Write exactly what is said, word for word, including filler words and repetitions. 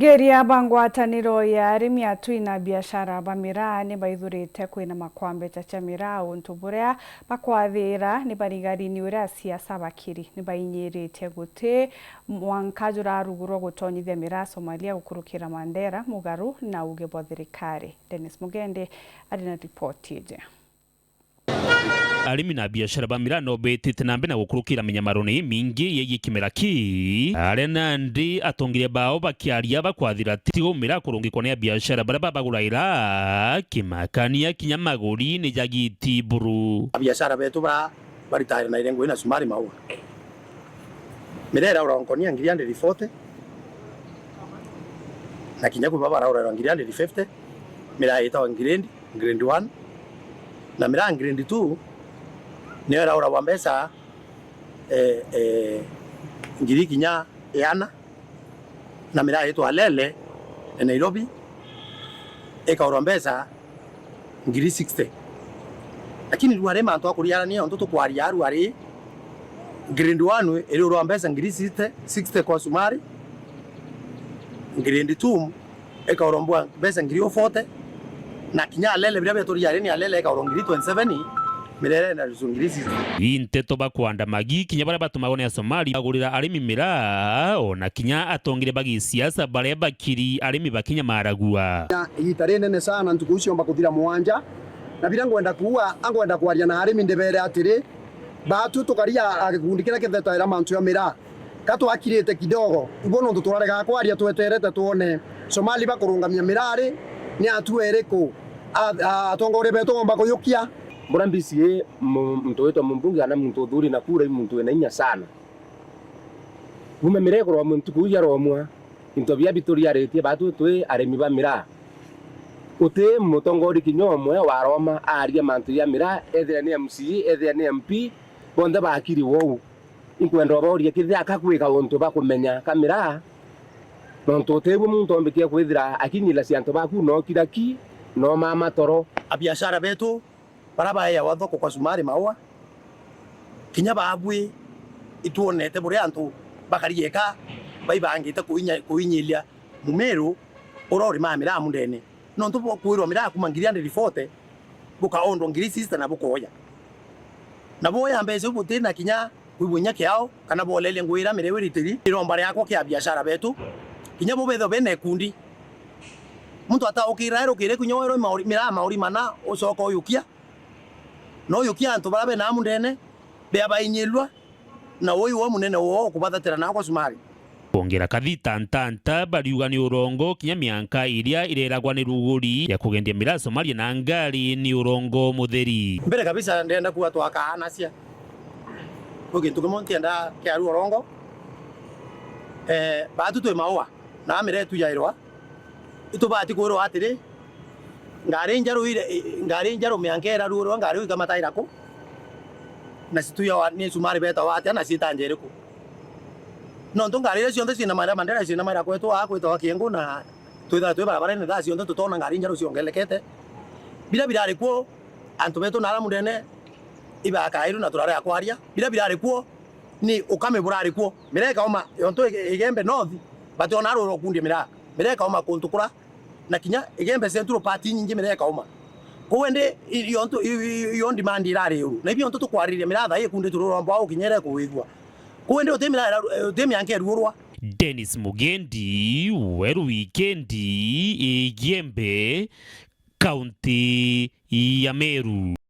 Geria ba ngwataniro ya arimi, atui na biashara ba miraa ni baithurite kwina makwambecha cha miraa, untu buria bakwathira ni barigari ni uria siasa bakiri ni bainyiritie guti mwanka jurarugurwa gutonyithia miraa Somalia gukurukira Mandera, mugaru na uge bwa thirikari. Dennis Mugende ari na ripoti iji. Arimi na biashara ba miraa no betite na mbere na gukurukira minyamarone imingi yegie kimera ki, aria nandi atongeria bao bakiaria bakwathira tigo miraa kurungikwa ni abiashara baria babaguraira kimakania kinya maguri ni jagiti buru. Abiashara betu bara baritaire na irengo ina sumari maua. Miraa iraura nkonia ngiri hundred forty, na kinya kwi baba baraurairwa ngiri hundred fifty, miraa itawa grade, grade one, na miraa grade two niyo irauragwa mbeca, eh, eh, ngiri kinya iana, na miraa itwa lele ya Nairobi ikaurwa mbeca ngiri sixty. Lakini riu ari mantu a kuriarania, ontu tukwaria aru ari, grade one iriurwa mbeca ngiri sixty, sixty kwa sumari, grade two ikaurwa mbeca ngiri forty, na kinya alele biria biaturiari ni alele ikaurwa ngiri twenty-seven, mirere na rusu ngiri sixty. Ii nteto bakwandamagi kinya baria batumagwa ni Asomali bagurira arimi miraa, ona kinya atongire ba gisiasa baria bakiri arimi bakinya maragua. Na igita rinene sana, ntuku iu ciomba kuthira mwanja, na biria ngwenda kuuga, angwenda kwaria na arimi ndibere atiri, baatu tukaria a gikundi kiria kithetaira mantu ya miraa. Ka twakirite kidogo, ibo nontu turarega kwaria, tweterete twone Somali bakurungamia miraa ri, ni atua iriku a-, a-, atongoria betu bomba kuyukia. Mbura mbisi ii, mu-, muntu witwa mumbunge kana muntu uthuri na kura i muntu wina inya sana. Kuma miraa ikuromwa ntuku iu yaromwa, into biria bituriaritie baatu twi arimi ba miraa. Guti mutongori kinya umwe waroma aaria mantu ja miraa, ethira ni M C A, ethira ni M P, bonthe bakiri wou. Inkwenda ubauria kethira ka kwika untu ba kumenya ka miraa, nontu utibu muntu ombikie kwithira akinyira ciantu baku no kiraki, no mama toro. Abiashara betu bara baeawa thoko kwa sumari maua, kinya baabui itwonete buria antu bakari eka baibangite kuinya-, kuinyiria mumiru uria urimaa miraa mundene. Nontu bukwirwa miraa kuma ngiri hundred forty, bukaondwa ngiri sixty na bukoya. Na boya mbeca iu butina kinya kwigua inya kiao, kana boleria ngui iria miraa iu iritiri. Iromba riakwa kia biashara betu, kinya bo bethirwa bena ikundi. Muntu ataukira erukire kinya werwe mauri-, miraa mauri mana, ucoka uyukia. Na uyukia antu baria bena amu ndene, bea bainyirua, na ui uo munene uo ukubathatira nao kwa sumari. Kwongera kathita ntanta, bariuga ni urongo kinya mianka iria ireragwa ni ruguri ya kugendia miraa Somalia na ngari ni urongo mutheri. Mbere kabisa ndenda kuuga twakaanacia. Kwi gintu kimwe ntienda kiaru urongo. Eh, baatu twi maua, na miraa itu yairwa. Itubati kwirwa atiri, ngari njeru ire, ngari njeru mianka iraruurwa, ngari iu ikamata iraku? Na cituyawa ni cumari betawa atia na ciita nja iriku? Nontu ngari iria cionthe ciina maira mandera, ciina maira kwetu aa kwitawa kiengu, na twithaga twi barabarene thaa cionthe tutona ngari njeru ciongelekete. Biria birari kuo, antu betu na aria mundene ibakairu na turarega kwaria. Biria birari kuo, ni ukame burari kuo. Miraa ikauma, yontu Ige-, Igembe North, bationa ruru kundia miraa. Miraa ikauma kuntu kura, na kinya Igembe Central part inyingi miraa ikauma. Kou indi i-, yontu i-, i-, iyo demand irari uru. Na ibi yontu tukwariria miraa thaa ii ikundi tururwa mbwa ukinyere kuwigua. Kou indi uti miraa ira-, uti mianka iruurwa. Dennis Mugendi, Weru Wikendi, Igembe, kaunti ya Meru.